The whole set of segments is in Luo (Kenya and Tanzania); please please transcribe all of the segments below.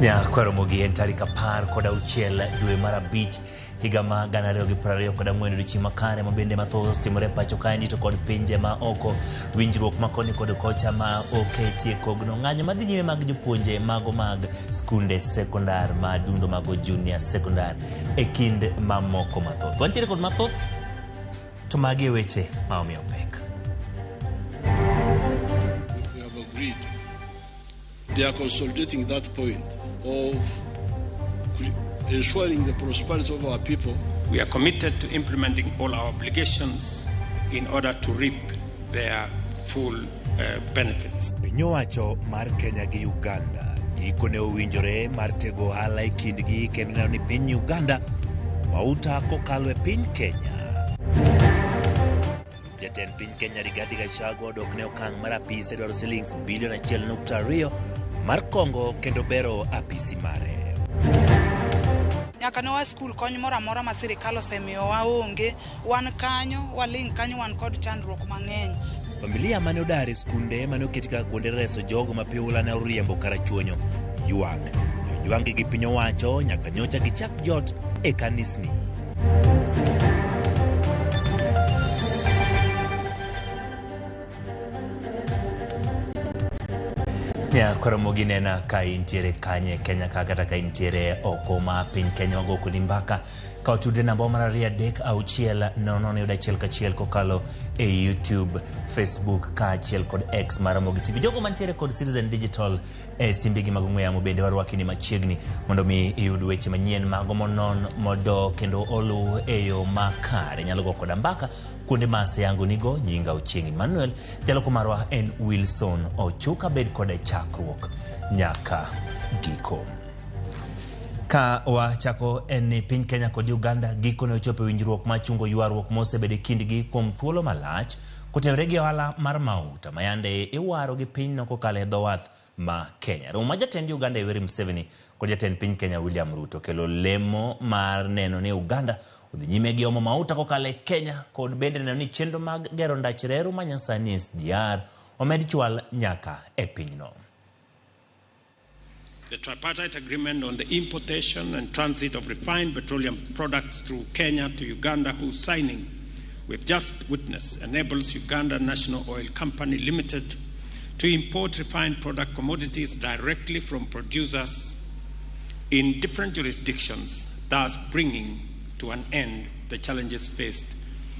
Nyakwaramogi en tarik 16 dwe mar 5 higa ma 2024 odiochieng' makare ma bende mathoth timore pacho kaendi to kod pinje ma oko. Winjruok ma koni kod kocha ma oketie kogno ng'anyo madhi nyime mag jopuonje mago mag skunde sekondar ma dundo mago junior sekondar e kind mamoko mathoth. Wantiere kod mathoth to magi e weche ma omiyo pek. We have agreed. They are consolidating that point of ensuring the prosperity of our people. We are committed to implementing all our obligations in order to reap their full benefits. Piny owacho mar Kenya gi Uganda gikone owinjore mar tego ohala e kindgi kendo neno ni piny Uganda mauta kokalo e piny Kenya. Jatend piny Kenya Rigathi Gachagua odok ne okang' mar apise dwaro silings bilion 1.2 mar kongo kendo bero apisi mare. Nyaka ne wa skul kony moro amora ma sirikal osemiyowa onge, wan kanyo, waling' kanyo, wan kod chandruok mang'eny. Familia mane odar e skunde mane oketi kaka kuonde reso jogo ma piula ne oriembo karachuonyo ywak. Ojwang'gi gi piny owacho nyaka nyocha gichak jot e kanisni. Ya, koro mogi nena ka intiere kanye Kenya ka kata ka intiere oko ma piny Kenya wago kodi mbaka ka otudre namba mar 2 3 6 0 0 1 1 kokalo e YouTube, Facebook kaachiel kod X mar Ramogi TV. Jogo mantiere kod Citizen Digital e simbegi mag ong'we yamo bende warwaki ni machiegni mondo mi iyud weche manyien mago monon modo kendo oluw e yo makare. Inyalo go koda mbaka kuonde ma aseyango nigo. Nyinga Ochieng' Emmanuel, jaloko marwa en Wilson Ochuka. Bed kode chakruok nyaka giko. Ka wachako en ni piny Kenya kod Uganda gikone ochopo e winjruok mar chungo ywaruok mosebedo e kindgi kuom thuolo malach kotenore gi ohala mar mauta ma yande iwaro gi pinyno kokalo e dho wath ma Kenya. Romo ma jatend Uganda Yoweri Museveni kod jatend piny Kenya William Ruto kelo lemo mar neno ni Uganda odhi nyime gi omo mauta kokalo e Kenya kod bende neno ni chenro mag gero ndach reru ma nyasani SGR omed chwal nyaka e pinyno. The tripartite agreement on the importation and transit of refined petroleum products through Kenya to Uganda, whose signing we've just witnessed, enables Uganda National Oil Company Limited to import refined product commodities directly from producers in different jurisdictions, thus bringing to an end the challenges faced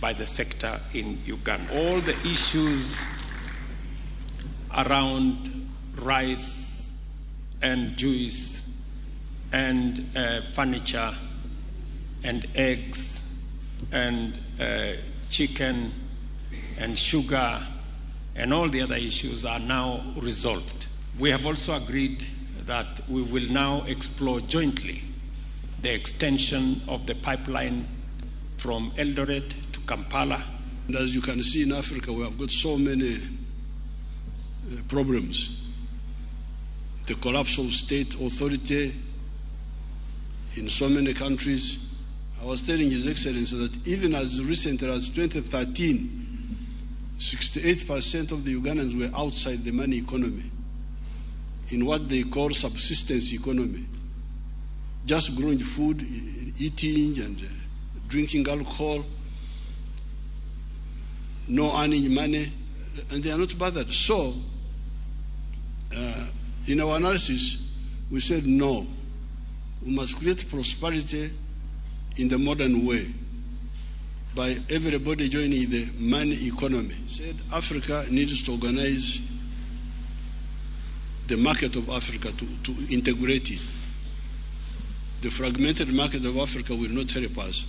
by the sector in Uganda. All the issues around rice and juice and furniture and eggs and chicken and sugar and all the other issues are now resolved. We have also agreed that we will now explore jointly the extension of the pipeline from Eldoret to Kampala. And as you can see in Africa, we have got so many problems. The collapse of state authority in so many countries. I was telling His Excellency that even as recently as 2013, 68% of the Ugandans were outside the money economy, in what they call subsistence economy, just growing food, eating and drinking alcohol, no earning money, and they are not bothered. So, in our analysis, we said no, we must create prosperity in the modern way by everybody joining the money economy. Said Africa needs to organize the market of Africa, to integrate it. The fragmented market of Africa will not help us.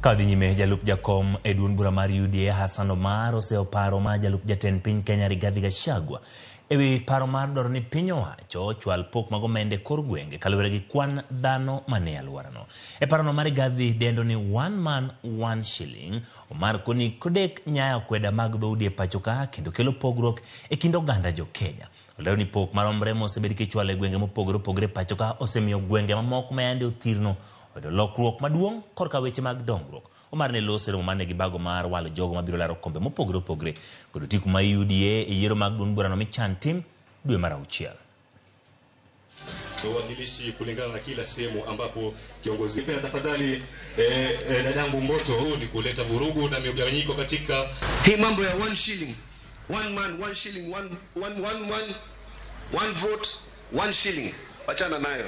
Ka dhi nyime, jalup jakom e duond bura mar UDA Hassan Omar oseyo paro ma jalup jatend piny Kenya Rigathi Gachagua ewi paro mar dwaro ni piny owacho ochwal pok mag omenda e kor gwenge kaluwore gi kwan dhano manie alworano. E parono ma Rigathi dendo ni one man one shilling, Omar koni kodek nyayo akweda mag dhoudi e pacho ka kendo kelo pogruok e kind oganda jo Kenya. Olero ni pok maromre mosebed kichwalo e gwenge mopogore opogore e pacho ka osemiyo gwenge mamoko ma yande othirno oyudo lokruok maduong' korka weche mag dongruok. Omar ne loso e romo mane gibago mar walo jogo mabiro laro kombe mopogore opogore kod otiku ma UDA e yiero mag duond burano michan tim dwe mar auchiel. Uwakilishi kulingana na kila sehemu ambapo kiongozi. Pia tafadhali, dadangu Mboto, huu ni kuleta vurugu na migawanyiko katika hii mambo ya one shilling, one man one shilling, one, one, one, one, one vote one shilling, wachana nayo.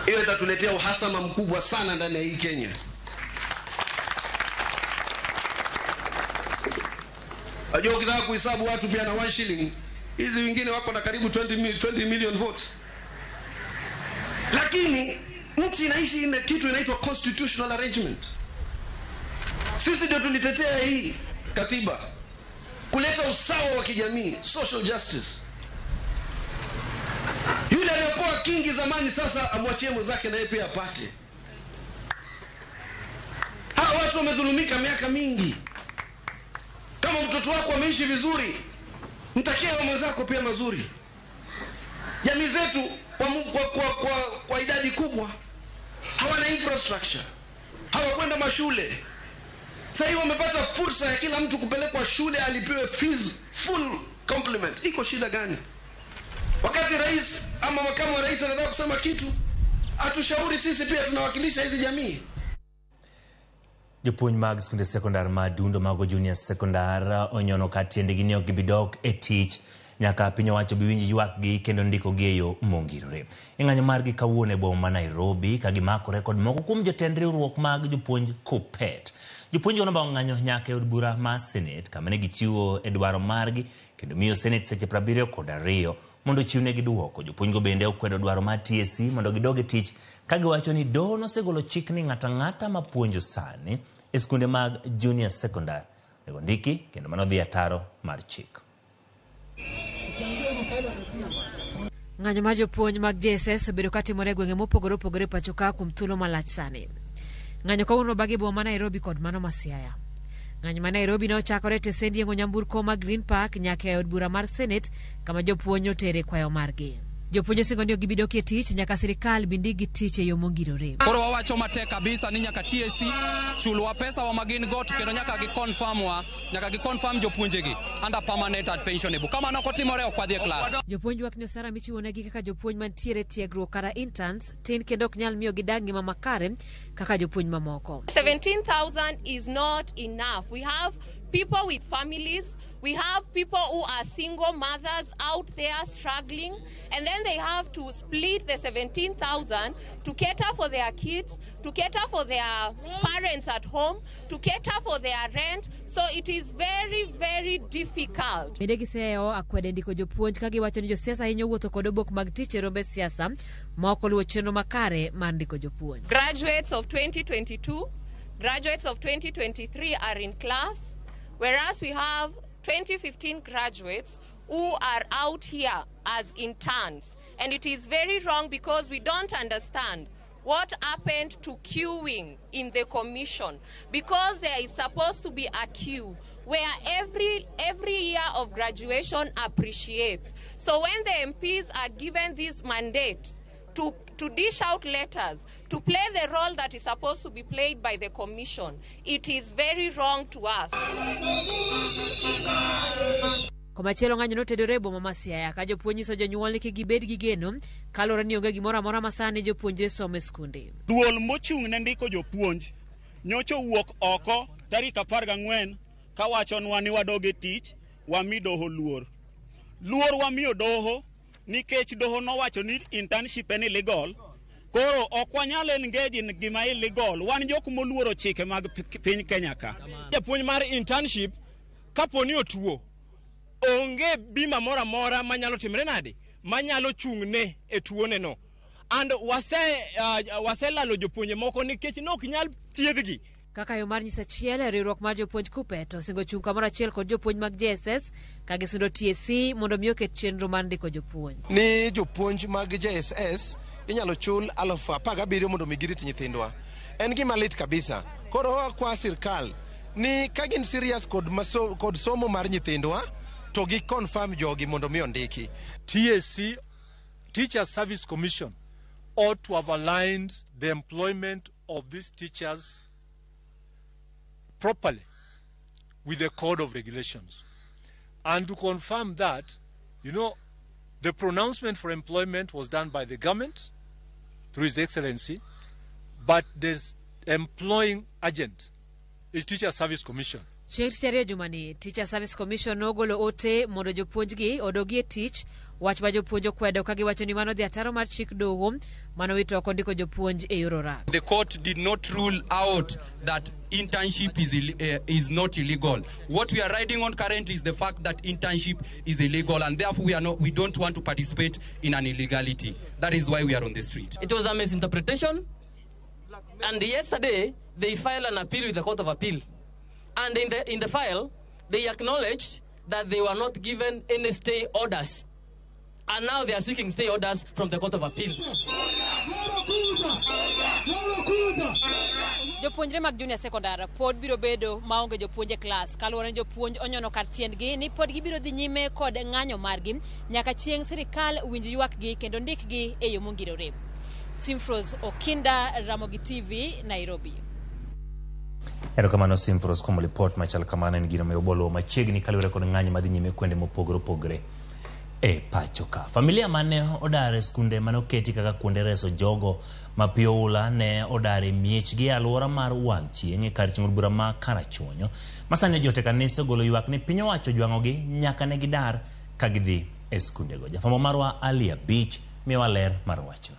Hiyo itatuletea uhasama mkubwa sana ndani ya hii Kenya. Unajua ukitaka kuhesabu watu pia na 1 shilling, hizi wengine wako na karibu 20 million votes. Lakini nchi inaishi na kitu inaitwa constitutional arrangement. Sisi ndio tulitetea hii katiba kuleta usawa wa kijamii, social justice. Yule aliyokuwa kingi zamani sasa amwachie mwenzake na yeye pia apate. Hawa watu wamedhulumika miaka mingi. Kama mtoto wako ameishi vizuri, mtakie mwenzako pia mazuri. Jamii zetu kwa idadi kubwa hawana infrastructure, hawakwenda mashule. Sasa hivi wamepata fursa ya kila mtu kupelekwa shule, alipiwe fees full complement. Iko shida gani? Wakati rais ama makamu wa rais anataka kusema kitu, atushauri sisi pia tunawakilisha hizi jamii. Jopuonj mag skunde sekondar ma Dundo mago Junior Sekondar onyono ka tiendgi ni ok gibi dok e tich nyaka piny owacho bi winj ywakgi kendo ndikogi e yo mongirore. E ng'anyo margi kawuono e boma ma Nairobi ka gimakore kod moko kuom jotend riwruok mag jopuonj KUPPET. Jopuonjgo nobago ng'anyo nyaka e od bura mar Senate kama ne gichiwo e dwaro margi kendo miyo Senate seche 72 mondo ochiwnegi duoko. Jopuonjgo bende okwedo dwaro mar TSC mondo gidog e tich ka giwacho ni doho nosegolo chik ni ng'ato ang'ata mapuonjo sani e skunde mag junior secondary onego ndiki kendo mano dhi ataro mar chik. Ng'anyo mar jopuonj mag JSS obedo katimore e gwenge mopogore opogore e pacho ka kuom thuolo malach sani. Ng'anyo kawuono obagi e boma ma Nairobi kod mano ma Siaya. Ng'anyo ma Nairobi ne ochakore e tesend yeng'o nyamburko ma Green Park nyaka e od bura mar Senate kama jopuonj notere kwayo margi. Jopuonj osingo ni ok gibi dok e tich nyaka sirikal bi ndikgi tich e yo mongirore. Koro wawacho matek kabisa ni nyaka TSC chulwa pesa wa magin go to kendo nyaka gi confirm wa, nyaka gi confirm jopuonjegi under permanent and pensionable. Kama ok otimore ok wadhi e class. Jopuonj ywak ni osara michiwonegi kaka jopuonj mantiere tiegruok kata interns tin kendo ok nyal miyo gidag ngima makare kaka jopuonj mamoko. 17,000 is not enough. We have people with families, we have people who are single mothers out there struggling, and then they have to split the 17,000 to cater for their kids, to cater for their parents at home, to cater for their rent. So it is very, very difficult. Bende giseyo akwede ndiko jopuonj ka giwacho ni josiasa hinyo wuotho kod obok mag tich e rombe siasa ma ok oluwo chenro makare mar ndiko jopuonj. Graduates of 2022, graduates of 2023 are in class, whereas we have 2015 graduates who are out here as interns. And it is very wrong because we don't understand what happened to queuing in the commission, because there is supposed to be a queue where every year of graduation appreciates. So when the MPs are given this mandate to dish out letters, to play the role that is supposed to be played by the commission, it is very wrong to us. Komachielo ng'anyo notedore e boma ma Siaya ka jopuonj nyiso jonyuol ni kik gibed gi geno kaluwore ni onge gimoro amora ma sani jopuonjre somo e skunde. Duol mochung' ne ndiko jopuonj nyocha owuok oko tarik 14 kawachonwa ni wadog e tich, wami doho luor. Luor wamiyo doho nikech doho nowacho ni internship en illegal. Koro ok wanyal engage in gima illegal. Wan jok moluoro chike mag piny Kenya ka. Japuonj mar internship kapo ni otuo Onge bima moro amora manyalo timre nade manyalo chung'ne e tuone no. And wase waselalo jopuonje moko nikech nok nyal thiedhgi. Kaka yo mar nyiso achiel, riwruok mar jopuonj KUPPET osingo chung' kamoro achiel kod jopuonj mag JSS ka gisundo TSC mondo mi oket chenro mar ndiko jopuonj. Ni jopuonj mag JSS inyalo chul 17,000 mondo mi girit nyithindwa. En gima lit kabisa. Koro wakwa sirkal ni ka gin serious kod, maso, kod somo mar nyithindwa to gi confirm jogi mondo mi ondiki. TSC, Teacher Service Commission, ought to have aligned the employment of these teachers properly with the code of regulations. And to confirm that, the pronouncement for employment was done by the government through His Excellency, but the employing agent is Teacher Service Commission. Chieng' tich ariyo jumani, Teacher Service Commission nogolo ote mondo jopuonjgi odogi e tich, wach ma jopuonj okwedo ka giwacho ni mano dhi ataro mar chik doho manowito oko ndiko jopuonj e yor orak. The court did not rule out that internship is not illegal. What we are riding on currently is the fact that internship is illegal, and therefore we don't want to participate in an illegality. That is why we are on the street. It was a misinterpretation. And yesterday, they filed an appeal with the Court of Appeal. And in the file, they acknowledged that they were not given any stay orders. And now they are seeking stay orders from the Court of Appeal. Jopuonjre mag junior secondary pod biro bedo maonge jopuonj e klas kaluwore ni jopuonj onyono kar tiendgi ni pod gibiro dhi nyime kod ng'anyo margi nyaka chieng' sirikal winj ywakgi kendo ndikgi e yo mongirore. Simfros Okinda, Ramogi TV, Nairobi. Erokamano Simfros kuom ripot machal kamano. En gino miyo boluwo machiegni kaluwore kod ng'anyo madhi nyime kuonde mopogore opogore e pacho ka. Familia mane odar e skunde mane oketi kaka kuonde reso jogo ma piyo oula ne odar e miechgi e alwora mar wang' chieng' e kar chung' od bura ma Karachuonyo ma sani ojot e kanise ogolo ywak ni piny owacho ojwang'ogi nyaka ne gidar ka gidhi e skundego. Jafwambo marwa Ali Abich miyowa ler mar wachno.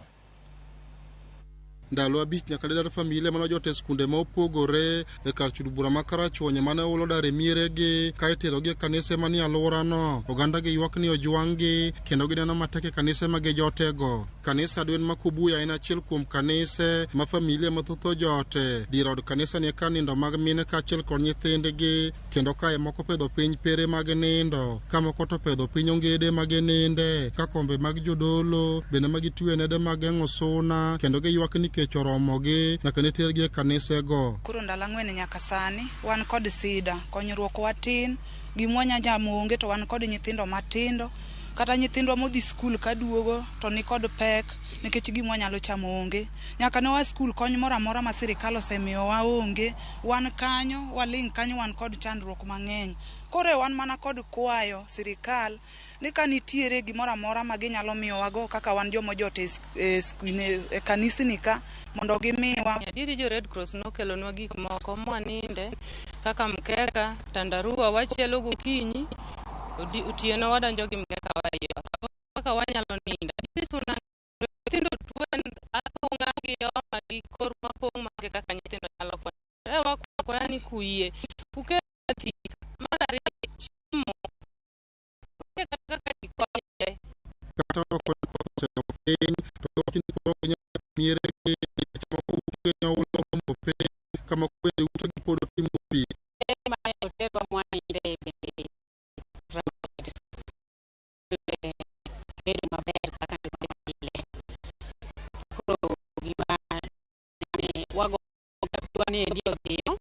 Ndalo 5 nyaka ne dar familia mane ojot e skunde ma opogore e kar chud bura ma Karachuonyo mane oula odar e mieregi ka iterogi e kanise manie alworano. Oganda gi ywak ni ojwang'gi kendo gineno matek e kanise ma gijotego. Kanisa Adwen ma Kubuya en achiel kuom kanise ma familia mathoth ojote. Dier od kanisa ni e kar nindo mag mine kaachiel kod nyithindgi, kendo kae moko pedho piny pere mag nindo, ka moko to pedho piny ongede ma gininde, ka kombe mag jodolo bende ma gitwe nede mag geng'o suna, kendo giywak ni kech oromogi nyaka ne tergi e kanisego. Koro ndalo 4 nyaka sani wan kod sida, konyruok watin, gima wanyachamo onge to wan kod nyithindo matindo, kata nyithindwa modhi skul kaduogo to ni kod pek nikech gima wanyalo chamo onge. Nyaka ne wa skul kony moro amora ma sirikal osemiyowa onge, wan kanyo, waling' kanyo, wan kod chandruok mang'eny. Koro wan mana kod kwayo sirikal ni ka nitiere gimoro amora ma ginyalo miyowago kaka wan joma ojot e kanisni ka mondo gimiwa. Adieri jo Red Cross nokelonwa gik moko mwaninde kaka mkeka, tandarua wachielo gokinyi, otieno wadonjo gi mkeka waiyo. Kaka wanyalo nindo. Adieri suna nyithindo tuo en athung'a gi homa gi kor mapong' ma kaka nyithindo nyalo konyo. Wakwaya ni kuyie ukel thieth. Mar ariyo chiemo. Onge kata kaka ji konyre. Kata oko ni koth osedok piny, to giwacho ni pod ok ginyal mieregi nikech moko ute ne oula orombo piny, ka moko bende utegi pod otimo pi. Bedo maber kaka pile. Koro gima ne wago ni odhiyo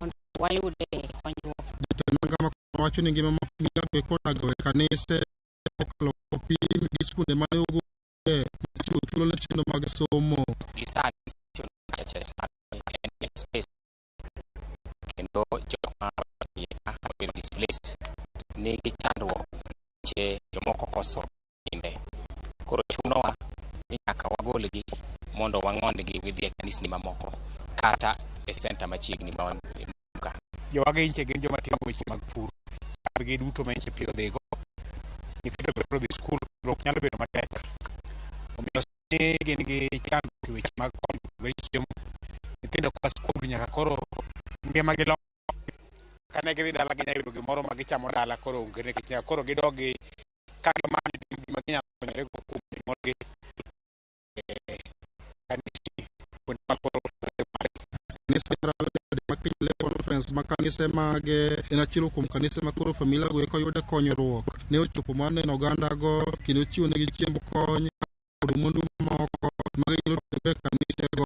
mondo wayude konyruok. Jatend migao wacho ni ngima ma familia go eko odago e kanise kokalo pim gi skunde mane ogole chiwo thuolo ne chenro mag somo. Gi sani churches space kendo jok ma obedo displaced nigi chandruok che jomoko koso ninde. Koro chunowa ni nyaka wagolgi mondo wang'ondgi gidhi e kanisni mamoko kata e center machiegni ma wan ka. Jowage inche gin joma timo weche mag pur. Chambgi duto ma inche pi odhigo. Nyithindo bende dhi skul, ok nyalo bedo matek. Omiyo sani gin gi chandruok e weche mag konyruok gi chiemo. Nyithindo koa skul nyaka koro ngimagi lokre. Kane gidhi dala ginya yudo gimoro ma gichamo dala koro onge nikech nyaka koro gidog gi ka gimanyo gima ginyalo konyore go kuom jonyuolgi e kanisni kuonde ma koro Kanisa mar Makinyale Conference ma kanise mage en achiel kuom kanise ma koro familia go eko yude konyruok. Ne ochopo mar neno ogandago kendo chiwo negi chiemb kony kod mwandu mamoko ma ginyalo tiyogo e kanisego.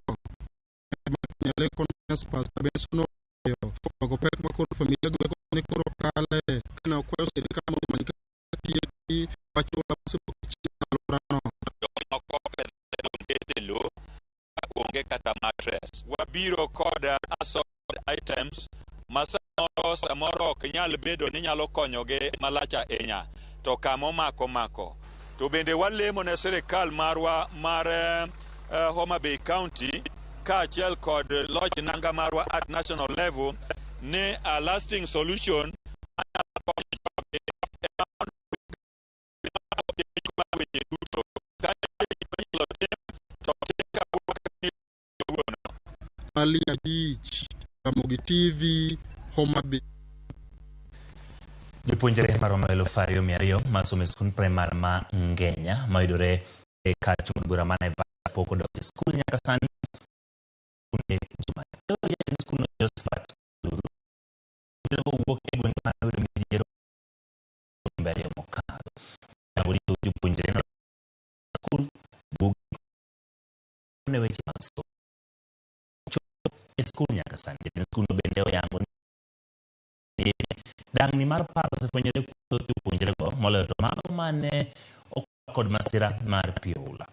Makinyale Conference Pastor Benson Oyo ogo pek ma koro familia go eko ni koro kale kane okwayo sirikal mondo omany kaka tieki wach oula mosebedo chien e alworano. Jomoko opedho e lowo onge kata mattress. Wabiro kod assorted items ma samoro samoro ok nyal bedo ni nyalo konyogi malach ahinya to kama omako mako. To bende walemo ne sirikal marwa mar Homa Bay County kaachiel kod loch nanga marwa at national level ni a lasting solution manyalo konyo jogi ema mondo weche duto ka nitie gik minyalo tim to tim kaluwore gi kawuono. Ali Abich, Ramogi TV, Homa Bay. Jopuonjre maromo 2,200 masomo e skund primar ma Ngenya mayudore e kar chung' od bura ma Naivasha pok odok e skul nyaka sani. Skunde juma jatend skundno Josephat Nduru wuok e gwenge ma oyudo midhiero jumbe ariyo mokalo. Yango ni thoth jopuonjre no skul buge ne weche mag somo chopo e skul nyaka sani. Jatend skundno bende oyango ni dang'ni mar paro osefwenyore kuom thoth jopuonjrego moloyo to mago mane okwak kod masira mar pi oula.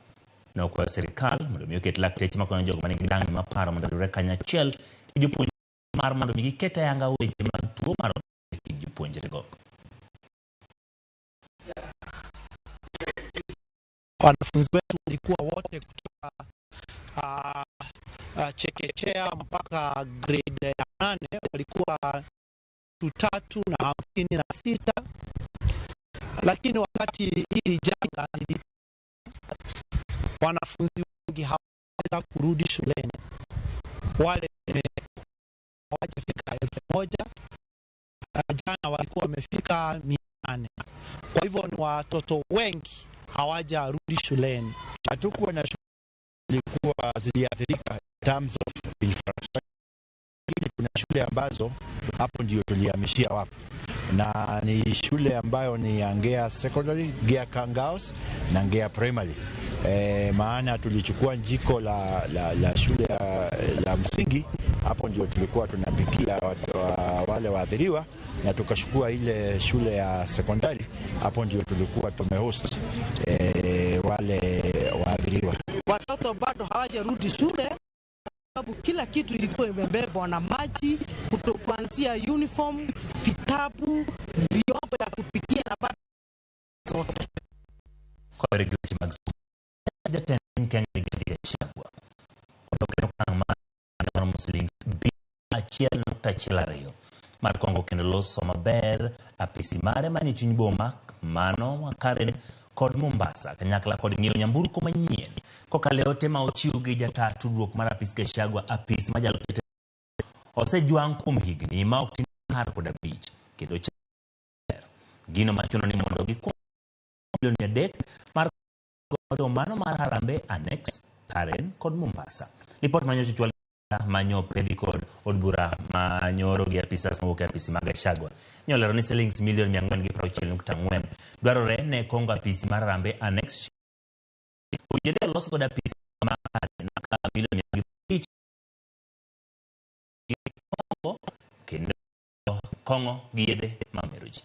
Ne okwayo sirikal mondo mi oket lakteche makonyo jogo manigi dang'ni mar paro mondo oriwre kanyachiel gi jopuonjre mar mondo mi giket ayanga weche mag tuo mar e kind jopuonjrego. Wanafunzi wetu walikuwa wote kutoka chekechea mpaka grade ya 8 walikuwa 356, lakini wakati hili janga lili, wanafunzi wengi hawaweza kurudi shuleni, wale hawajafika 1,000. Jana walikuwa wamefika 800. Kwa hivyo ni watoto wengi hawajarudi shuleni. Hatukuwa na shule zilikuwa ziliathirika in terms of infrastructure, lakini kuna shule ambazo hapo ndio tulihamishia wapo, na ni shule ambayo ni ya Ngea Secondary, Ngea Girls na Ngea Primary. Maana tulichukua jiko la shule la msingi, hapo ndio tulikuwa tunapikia wale waathiriwa, na tukachukua ile shule ya sekondari, hapo ndio tulikuwa tumehost wale waathiriwa. Watoto bado hawajarudi shule sababu kila kitu ilikuwa imebebwa na maji, kuanzia uniform, vitabu, vyombo ya kupikia na bado zote. Kwa weche mag jatend piny Kenya Rigathi Gachagua odok e okang' maromo siling bilion 1.12 mar kongo kendo loso maber apisi mare manie chuny boma mano ma Karen kod Mombasa kanyakla kod ng'iewo nyamburko manyien kokalo e ote ma ochiw gi jata tudruok mar apis Gachagua. Apis ma jalup jatend osejwang' kuom higni ma ok tin 15 kendo ber gino machuno ni mondo gikwong milion 300 mar godo mano mar Harambee Annex, Karen kod Mombasa. Lipot manyocha ochwal manyo pedhi kod od bura manyoro gi apisas mowuok e apisi mag Gachagua ne olero ni silings milion 460.4 dwarore ne kongo apisi mar Harambee Annex owinjore olos godo apisi ma Karen ka milion 150 kendo kong'o gi yedhe mamero ji.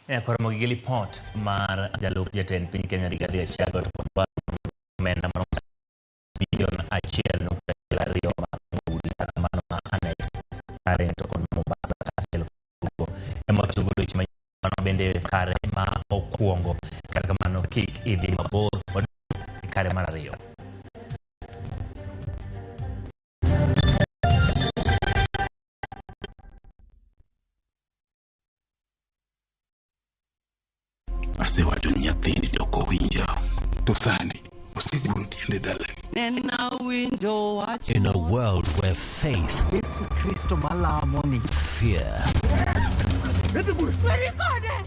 E koro gi lipot mar jalup jatend piny Kenya Rigathi Gachagua to kod omenda maromo bilion 1.2 mar udi kata mano ma Annex, Karen to kod Mombasa kaachiel kod ema otiyo godo weche mano bende kare ma okwongo. Kata kamano kik idhi mabor kare mar ariyo. Nyathini to ok owinja. To sani oseguro tiende dalani. Nena winjo wach In a world where faith, Yesu Kristo malamo ni fear,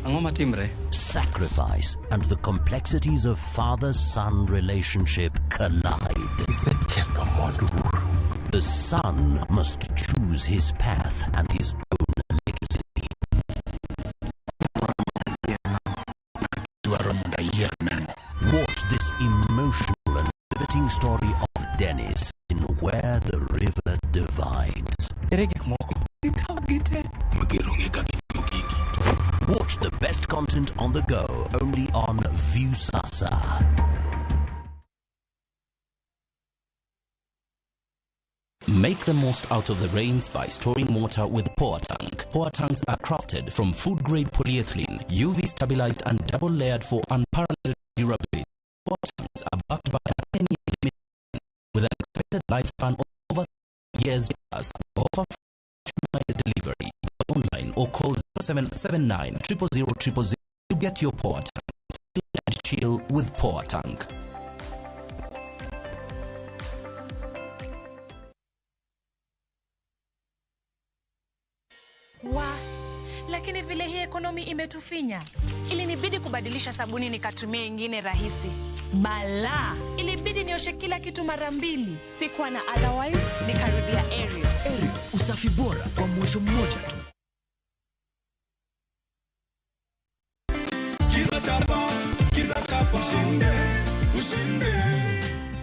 Ang'o matimre? sacrifice, and the complexities of father-son relationship collide. The son must choose his path and his own legacy. Dwaro mondo ayier nang'o. Watch this emotional and riveting story of Dennis in Where the River Divides. Ere gik moko? Magero ng'e kaka itimo gigi. Watch the best content on the go only on Viusasa. Make the most out of the rains by storing water with Pour Tank. Pour tanks are crafted from food-grade polyethylene, UV stabilized and double-layered for unparalleled durability. Pour tanks are backed by a 10-year limit with an expected lifespan of over years plus. Offer mile delivery online or call 779 000 000 to get your Pour Tank. And chill with Pour Tank. Wa, lakini vile hii ekonomi imetufinya, ilinibidi kubadilisha sabuni nikatumia ingine rahisi. Bala, ilibidi nioshe kila kitu mara mbili. Sikuwa na otherwise, nikarudia Ariel. Ariel, usafi bora kwa mwosho mmoja tu. Sikiza chapa, sikiza chapa, ushinde, ushinde.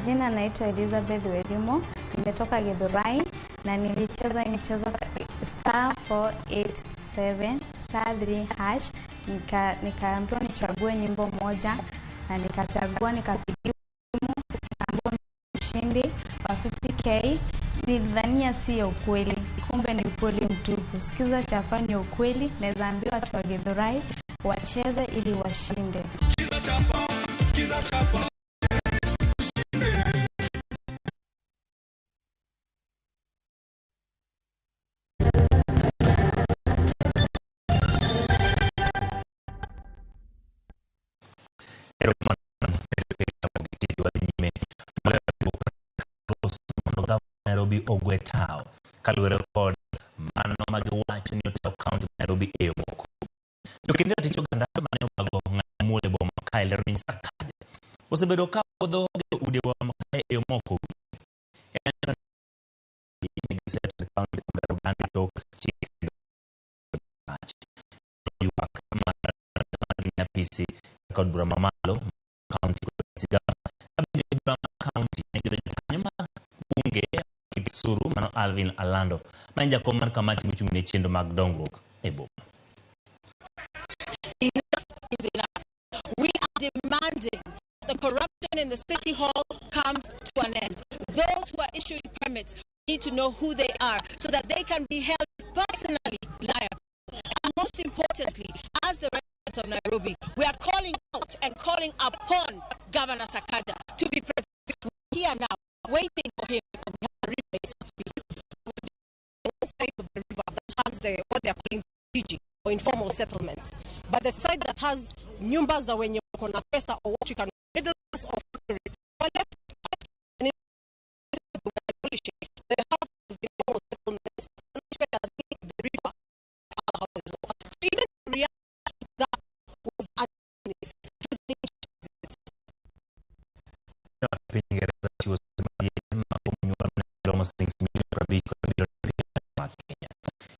Jina naitwa Elizabeth Werimo, nimetoka Githurai na nilicheza mchezo star 487 star 3 hash, nikaambiwa nichague nyimbo moja na nikachagua, nikapigiwa simu, nikaambiwa mshindi wa 50k. Nilidhania si ya ukweli, kumbe ni ukweli mtupu. Sikiza chapa ni ukweli, naweza ambiwa watu wa Githurai wacheze ili washinde. Sikiza chapa, sikiza chapa. Nairobi ogwe tao kaluwore kod mano magiwacho ni otayo kaunti ma Nairobi e yo moko. Jokende ratich oganda mane obago ng'ado muol e boma kae lero ni Sakaja osebedo ka wuodho e udewa ma kae e yo moko. Kaunti ma Nairobi tok chik ywak mar apisi kod bura mamalo kaunti kod sigana kabende bura ma kaunti ne jokanyo mar bunge Kipsuru mano Alvin Alando ma en jakom mar kamati mochung' ne chenro mag dongruok e boma. Enough is enough. We are demanding the corruption in the city hall comes to an end. Those who are issuing permits need to know who they are so that they can be held personally liable. And most importantly, as the residents of Nairobi, we are calling out and calling upon Governor Sakaja to be present here now, waiting for him. We have a river is to be one side of the river that has the what they are calling jiji or informal settlements, but the side that has nyumba za wenye wako na pesa or what you can middle class or factories were left and demolishing the houses of the informal settlements not as the river other houses were. So even the reaction to that was Piny Ingereza chiwo romo siling milion 50 mag Kenya.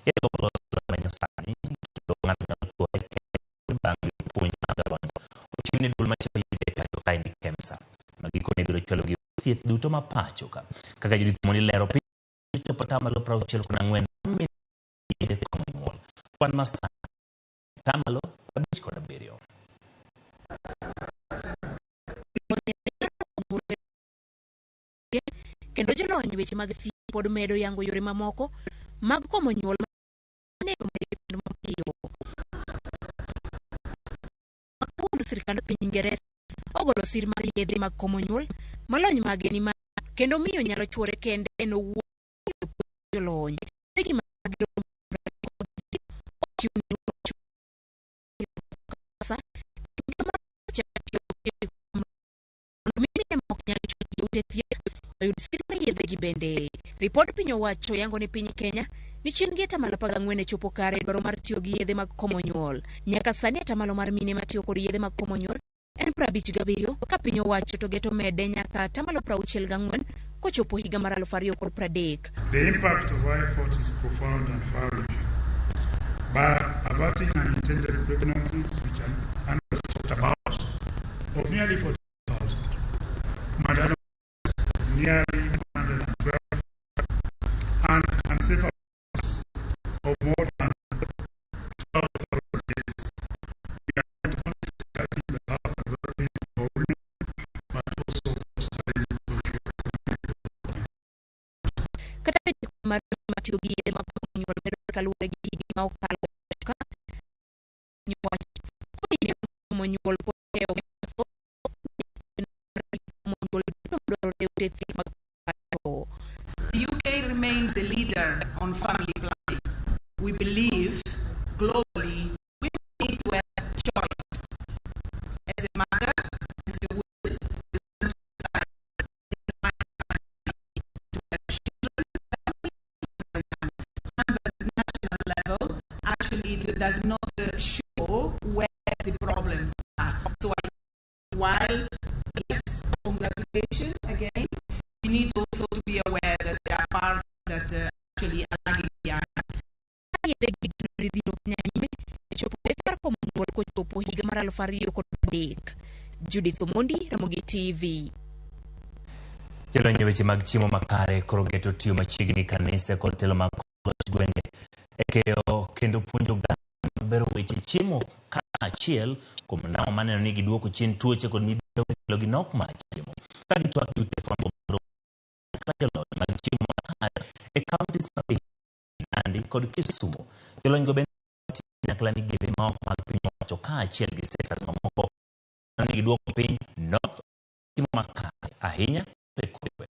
Yedhe molos manyasani kendo ng'ato nyalo chuoye kende bang' yudo puonj mag lony. Ochiw ne duol machayo yedhe e pacho kaendi KEMSA. Ma gikone biro chwalo gi thieth duto ma pacho ka. Kaka Judith Mondi lero piny ochopo atamalo 64 mar yedhe komo nyuol. Kwan masani atamalo 57. Kendo jolony e weche mag thieth pod medo yango yore mamoko mag komo nyuol ma nengo kendo mapiyo. Kawuono sirkand piny Ingereza ogolo sir mar yedhe mag komo nyuol ma lony mage ni malo kendo miyo nyalo chuore kende en owuon jolony. Yedhegi mag ochiw ne e thieth oyud sir mar yedhegi bende. Ripod piny owacho yango ni piny Kenya ni chien gi atamalo 14 e chopo kare dwaro mar tiyo gi yedhe mag komo nyuol. Nyaka sani atamalo mar mine matiyo kod yedhe mag komo nyuol en 57 ka piny owacho to geto mede nyaka atamalo 64 kochopo higa mar 2030. The impact of our efforts is profound and far-reaching. By averting unintended pregnancies, which Andrew talked about, of nearly 40,000, maternal deaths of nearly 112, and unsafe abortions of more than 12,000 cases. We are not only safeguarding the health and well-being of our women, but also fostering socio-economic development. Kata bed ni kwan mar mine matiyo gi yedhe mag komo nyuol medore kaluwore gi higni ma okalo ka piny owacho kod yedhe mag komo nyuol pod ohewo mathoth komo nyuol duto madwarore e ute thieth mag pacho. The UK remains a leader on family planning. We believe globally women need to have choice. As a mother, as a woman, we want to decide in my family to have children. Numbers at national level actually does not show where the problems are. So I while yes, congratulations again, we need also to be aware that there are parts that actually are lagging behind. Yedhe gi dhi dhiro Kenya nyime e chopo lek mar komo nyuol kochopo higa mar 2030. Judith Omondi, Ramogi TV. Jolony e weche mag chiemo makare koro geto tiyo machiegni kanise kod telo mag loch gwenge e keyo kendo puonjo oganda mabero weche chiemo kaachiel kuom ndamo maneno ni giduoko chien tuoche kod midhiero mikelo gi nok mar chiemo. Ka gitwak gi ute fwambo kanyakla jolony mag chiemo makare e counties ma Vihiga, Nandi kod Kisumu. Jolony go bende tiyo kanyakla migepe maok mag piny owacho kaachiel gi sectors mamoko neno ni giduoko piny nok chiemo makare ahinya e gwenge.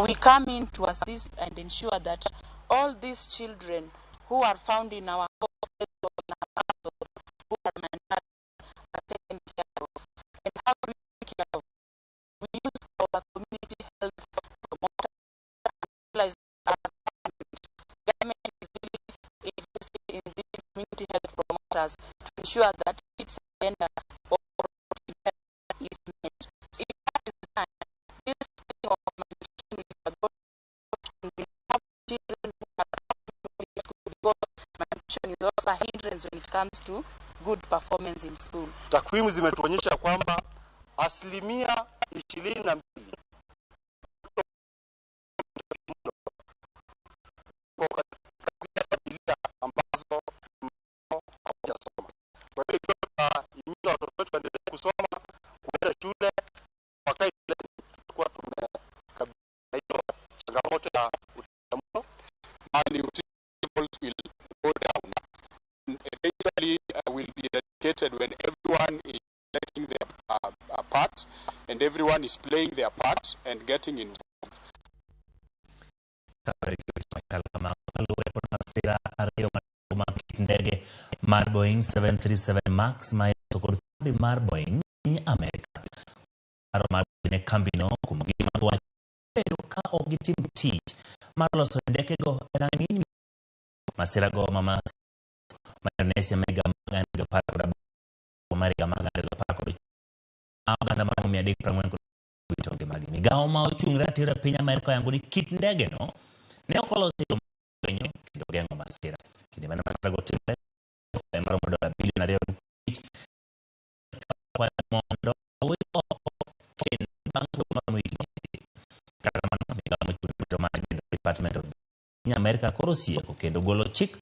We come in to assist and ensure that all these children who are found in our hostels or in our household who are malnourished are taken care of. And how do we take care of? We use our community health promoter as well as government. Government is really investing in these community health promoters to ensure that its agenda of promoting health is met. If that is done, this thing of malnutrition will be gone, and we have children who are in school, because malnutrition is also a hindrance when it comes to good performance in school. Takwimu zimetuonyesha kwamba 22% kwa katika familia ambazo hawajasoma. Kwa hiyo ikiwa tutahimiza watoto wetu waendelee kusoma, kuenda shule, wakae shuleni, tutakuwa tumekabiliana na hiyo changamoto ya utapiamlo. Malnutrition levels will go down. And eventually will be eradicated when everyone is taking their part and everyone is playing their part and getting involved. Kaluwore kod masira ariyo madongo mag kit ndege mar Boeing 737 Max ma iloso kod kambi mar Boeing piny Amerka. Paro mar ne kambino kuom gima giwacho bedo ka ok gitim tich mar loso ndekego e rang'iny masira go ma ma Indonesia ma higa mar 2018 mar higa mar 2019 oganda maromo 340 kod wito ngimagi. Migawo ma ochung' ratiro e piny Amerka oyango ni kit ndege no ne ok olosi e yo mar kendo geng'o masira. Kinde mane masira go timore maromo dola bilion 2.5 mondo owit oko kendo bang' thuolo maromo higni 3. Kata kamano, migawo mochung' ne ratiro mar Department of piny Amerka koro osieko kendo golo chik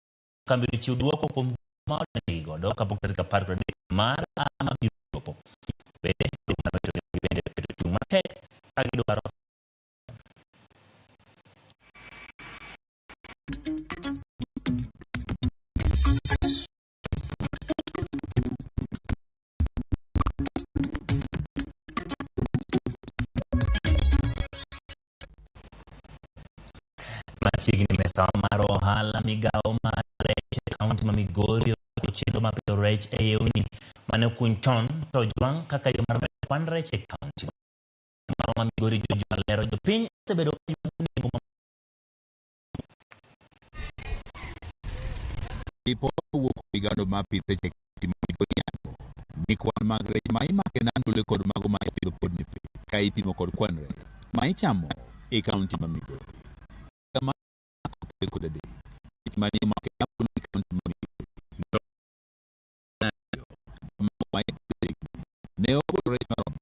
kambi ochiw duoko kuom ma odonjnegi godo kapok tarik 13 mar mabiro chopo. Bende jogo mane owito ngimagi bende oketo chung' matek ka gidwaro Machiegni mesa mar ohala migawo mar rech e kaunti ma Migori ochako chenro mar pidho rech e yewni mane okuny chon to ojwang' kaka yo mar medo kwan rech e kaunti marwa ma Migori George Malero jopiny osebedo ka ywago nengo ma Ripot owuok kuom migao mar pith e kaunti ma Migori yango ni kwan mag rech ma imako e nam Lolwe kod mago ma ipidho pod ni piny ka ipimo kod kwan rech ma ichamo e kaunti ma Migori. Higa mar 2023, rech mane omako e nam Lolwe e kaunti ma Migori ne romo ariyo to mago ma ipidho e yewni ne ogolo rech maromo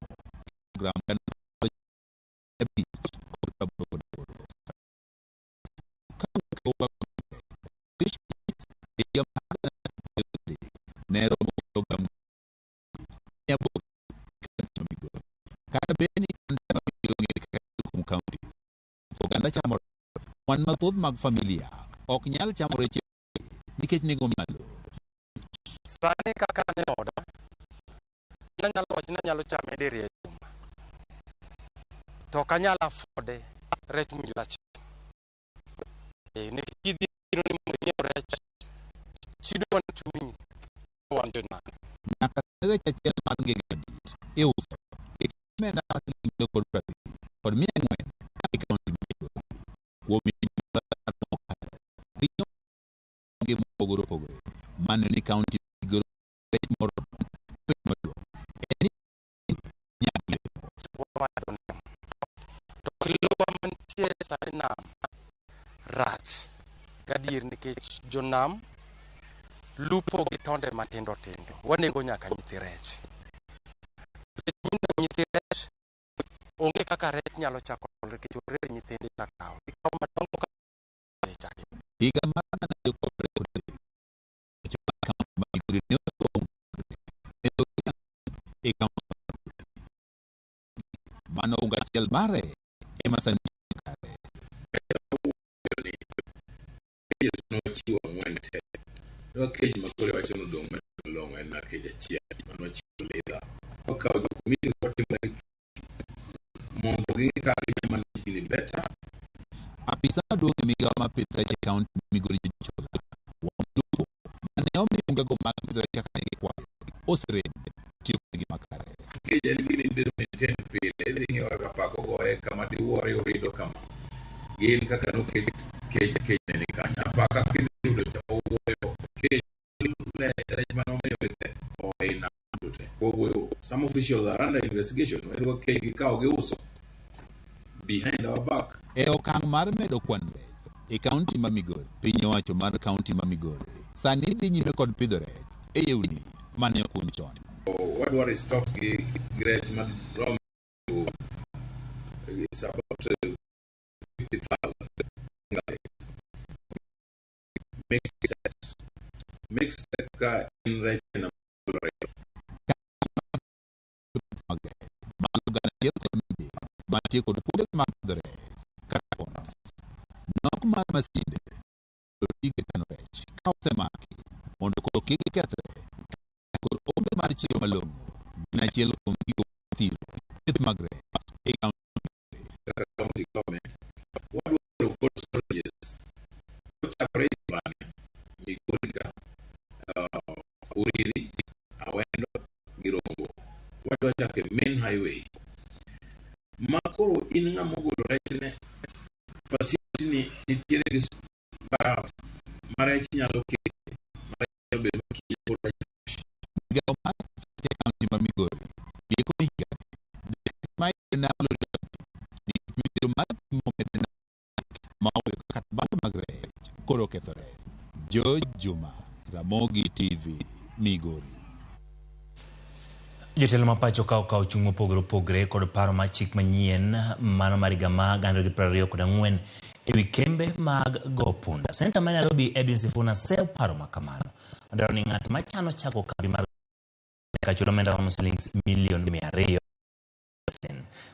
kilogram 588. Kawuok e Oba Fish e higa mar 2023 ne romo kilogram 800 e kaunti ma Migori. Kata bed ni kaunti ma Migori ong'ere kaka achiel kuom kaunti oganda chamo rech, kwan mathoth mag familia ok nyal chamo rech e udi nikech nengo malo. Sani kaka an e oda, an anyalo wacho ni anyalo chame diriyo e juma. To ok anyal afford rech mowinjore acham. Eh, nikech kidhi e chiro ni mondo inyiew rech, chido mana chunyi wan jonam. Nyaka sani rech achiel mar ngege madit iuso e kind omenda ma siling 250 kod 400 e kaunti ma Migori. Kuom higni apar mokalo, piny owange mopogore opogore maneno ni kaunti ma Migori rech moromo. Penjo maduong' en ni nyago olemo. Wamadho nam. To kilowa mantie sani nam rach gadier nikech jonam lupo gi tonde matindo tindo. Wanego nyaka nyithi rech. Seche minego nyithi rech, onge kaka rech nyalo chako dolre nikech already nyithinde isakawo. Ikawo madongo ka ichako. Higa mar 2023, pacho mar kaunti ma Migori ne ochiwo ne dhoudi ang'wen e kaunti ma Migori. Mano unga achiel mare ema sani tiyo kare. Cages nochiwo ang'wen te. Dwa cage ma koro iwacho ni odong' malong'o en mana cage achiel mane wachiwo Lidha. Wakawo jo committee watimo mondo ging'e kaka ginyalo manage gini better. Apisa maduong' e migawo mar pith rech e kaunti ma Migori George Chola wacho ni lupo mane omi ungego mag pidho rech kaka ne gikwayo oserem tiyo kodgi makare. Cage en gima ibedo maintain pile, idhi ing'iyo kaka paka ogoye kama diwuore orido kama. Gin kaka noket cage cage ne ni kanyo. Apaka kidhi yudo cha owuoyo cage ne rech mane omiyo te oa ei nam duto te. Wawuoyo some officials are under investigation. Wayudo ka cage gikawo giuso behind our back. E okang' mar medo kwan rech e kaunti ma Migori, piny owacho mar kaunti ma Migori sani dhi nyime kod pidho rech e yewni mane okuny chon. Wadwa restock gi rech marom to it's about 50,000 mixed set. Mixed set ka en rech na mag rech malo gana achiel kod mia adek mantie kod kuonde mag pidho rech kata ponds. Nok mar masinde mondo otigo e kano rech ka osemaki mondo koro kik gikethre kod onge mar chiro malong'o gin achiel kuom gigo mathiro pith mag rech e kaunti. Kaka county government wadwaro cold storages kochakore Isebania, Migori ka, Uriri, Awendo gi Rongo. Wadwa chako e main highway ma koro in ng'ama ogolo rechne facility ni nitiere gi baraf ma rech nyalo kete ma rech nyalo bedo makiny pod rech Migawo mar pith e kaunti ma Migori lieko ni higani dek ma e nam Lolwe nikech midhiero mar pi momedre nam ma oweyo kaka bando mag rech koro okethore. George Juma, Ramogi TV, Migori. Jotelo ma pacho ka okawo chung' mopogore opogore kod paro mar chik manyien mano mar higa ma 2024 e wi kembe mag go punda. Seneta ma Nairobi Edwin Sifuna seyo paro ma kamano. Odwaro ni ng'at ma chano chako kambi mar nyaka chul omenda maromo siling milion 200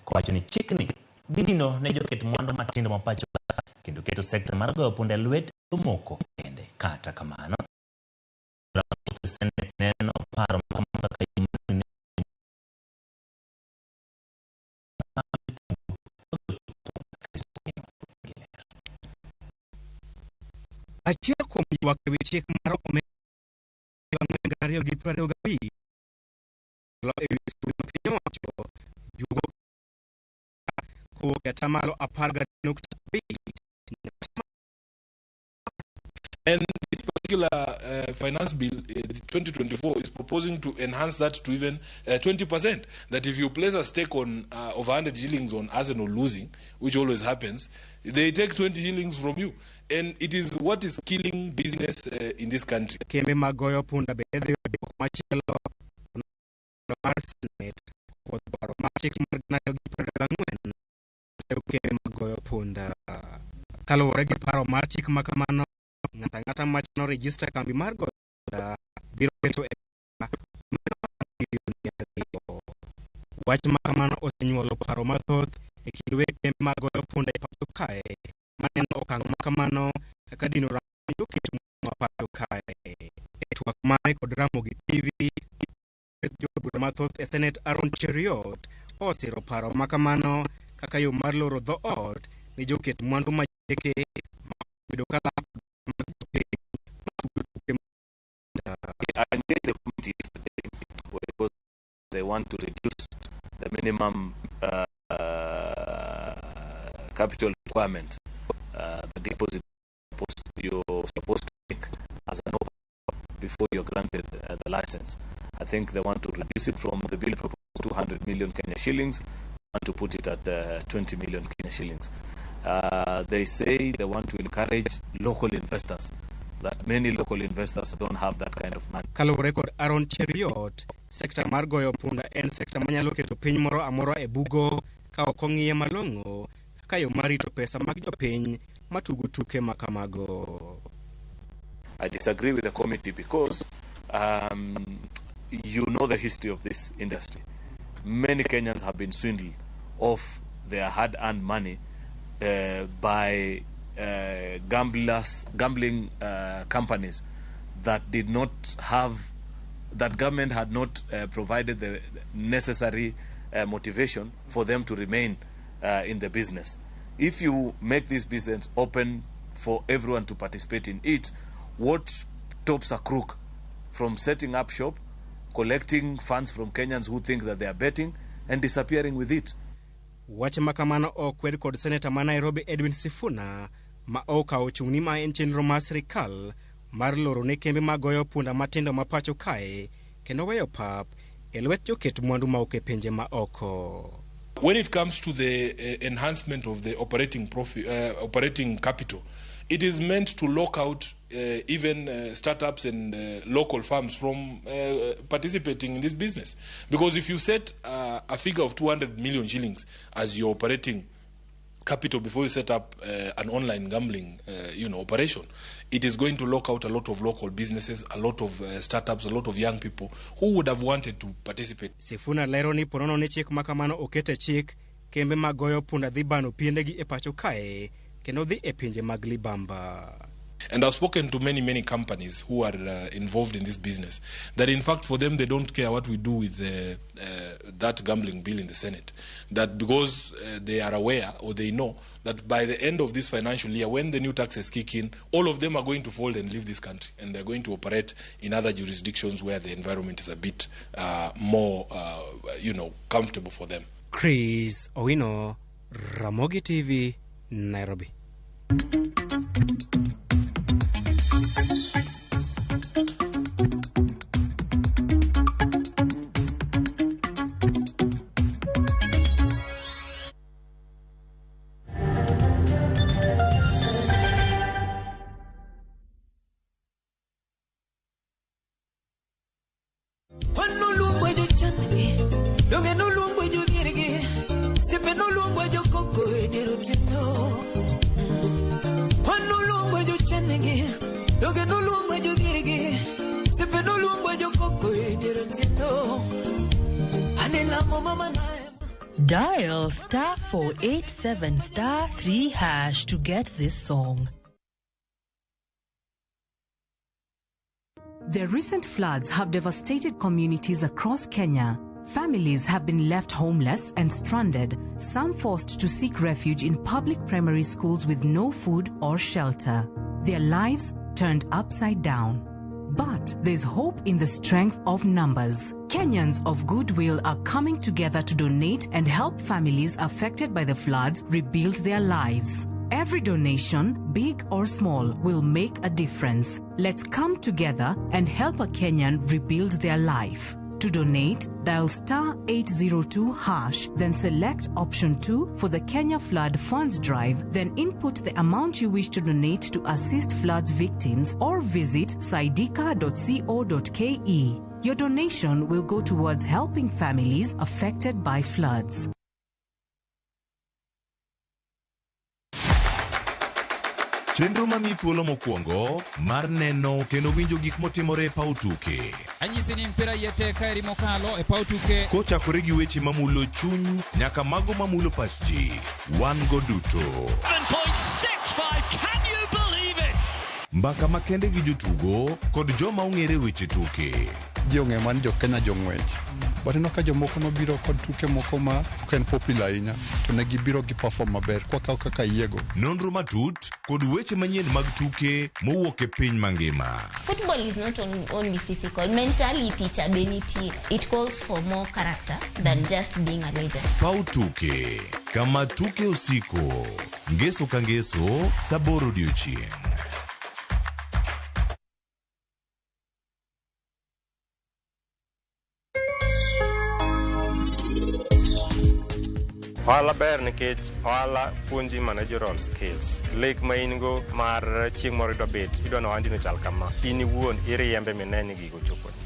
kowacho ni chikni dhi dino ne joket mwandu matindo ma pacho ka kendo keto sekta mar goyo punda e lwet jomoko kende. Kata kamano, Senate neno paro ma kamano kaka yo mar Achiel kuom ywak ewi chik mar omenda 4,225 ewi osuru ma piny owacho juogo kowuok e atamalo 12.5 nyaka And this particular finance bill, 2024, is proposing to enhance that to even 20%. That if you place a stake on of 100 shillings on Arsenal losing, which always happens, they take 20 shillings from you. And it is what is killing business in this country. Kembe mag goyo punda bende dhi e duoko machielo mar Senate kuom dwaro mar chik mar 2024 tayo kembe mag goyo punda. Kaluwore gi paro mar chik makamano, ng'ato ang'ata machano rejista kambi mar goyo punda biro keto e milion 200. Wach makamano osenyuolo paro mathoth e kind weg kembe mag goyo punda e pacho kae maneno okang' makamano kaka dino rang'iny joket ma pacho kae. E twak mare kod Ramogi TV, jood bura mathoth e Senate Aaron Cheruiyot osiro paro makamano kaka yo mar loro dho ot ne joket mwandu majeke ma obedo ka lako mag jopiny matugo tuke I engaged the committee yesterday because they want to reduce the minimum capital requirement, the deposit you're supposed to make as an operator before you're granted the license. I think they want to reduce it from the bill proposed 200 million Kenya shillings, want to put it at 20 million Kenya shillings. They say they want to encourage local investors, that many local investors don't have that kind of money. Kaluwore kod Aaron Cheruiyot, sekta mar goyo punda en sekta manyalo keto piny moro amora e bugo ka ok ong'iye malong'o kaka yo mar rito pesa mag jopiny matugo tuke makamago. I disagree with the committee because you know the history of this industry. Many Kenyans have been swindled of their hard-earned money by gambling companies that did not have, that government had not provided the necessary motivation for them to remain in the business. If you make this business open for everyone to participate in it, what stops a crook from setting up shop, collecting funds from Kenyans who think that they are betting, and disappearing with it? Wach makamano okwed kod seneta ma Nairobi Edwin Sifuna ma okawo chung' ni ma en chenro mar sirikal mar loro ne kembe mag goyo punda matindo ma pacho kae kendo weyo pap e lwet joket mwandu ma ok e pinje ma oko. When it comes to the enhancement of the operating profit, operating capital, it is meant to lock out even startups and local firms from participating in this business. Because if you set a figure of 200 million shillings as your operating capital before you set up an online gambling operation, it is going to lock out a lot of local businesses, a lot of startups, a lot of young people who would have wanted to participate. Sifuna lero ni ponono ni chik makamano oket e chik, kembe mag goyo punda dhi bano piendegi e pacho kae kendo dhi e pinje mag libamba. And I've spoken to many, many companies who are involved in this business, that in fact for them, they don't care what we do with that gambling bill in the Senate. That because they are aware or they know that by the end of this financial year, when the new taxes kick in, all of them are going to fold and leave this country. And they're going to operate in other jurisdictions where the environment is a bit more comfortable for them. Chris Owino, Ramogi TV, Nairobi. Dial *487 *3# to get this song. The recent floods have devastated communities across Kenya. Families have been left homeless and stranded, some forced to seek refuge in public primary schools with no food or shelter. Their lives turned upside down. But there's hope in the strength of numbers. Kenyans of goodwill are coming together to donate and help families affected by the floods rebuild their lives. Every donation, big or small, will make a difference. Let's come together and help a Kenyan rebuild their life. To donate, dial star 802 hash, then select option 2 for the Kenya Flood Funds Drive, then input the amount you wish to donate to assist floods victims or visit saidika.co.ke. Your donation will go towards helping families affected by floods. Chenro mamiyi thuolo mokwongo mar neno kendo winjo gik motimore e paw tuke. Anyisi ni mpira iye tek kaeri mokalo e paw tuke. Kochakore gi weche mamulo chuny nyaka mago mamulo pach ji, wan go duto. 7.65, can you believe it? Mbaka makende gi jotugo kod joma ong'ere weche tuke. Ji ong'eyo mana ni jo Kenya jong'wech. But ineno ka jomoko nobiro kod tuke moko ma ok en popular ahinya to ne gibiro gi perform maber kwakawo kaka yiego. Nonro matut kod weche manyien mag tuke mowuok e piny mangima. Football is not only physical, mentality cha be nitie. It calls for more character than just being a legend. Paw tuke kama tuke osiko. Ngeso ka ngeso, sa aboro odiochieng'. Ohala ber nikech ohala puonji managerial skills. Lek ma in go mar chieng' moro idwa bet, idwa ni ohandi no chal kama. In iwuon iriembe mine ni gigo ochoponi.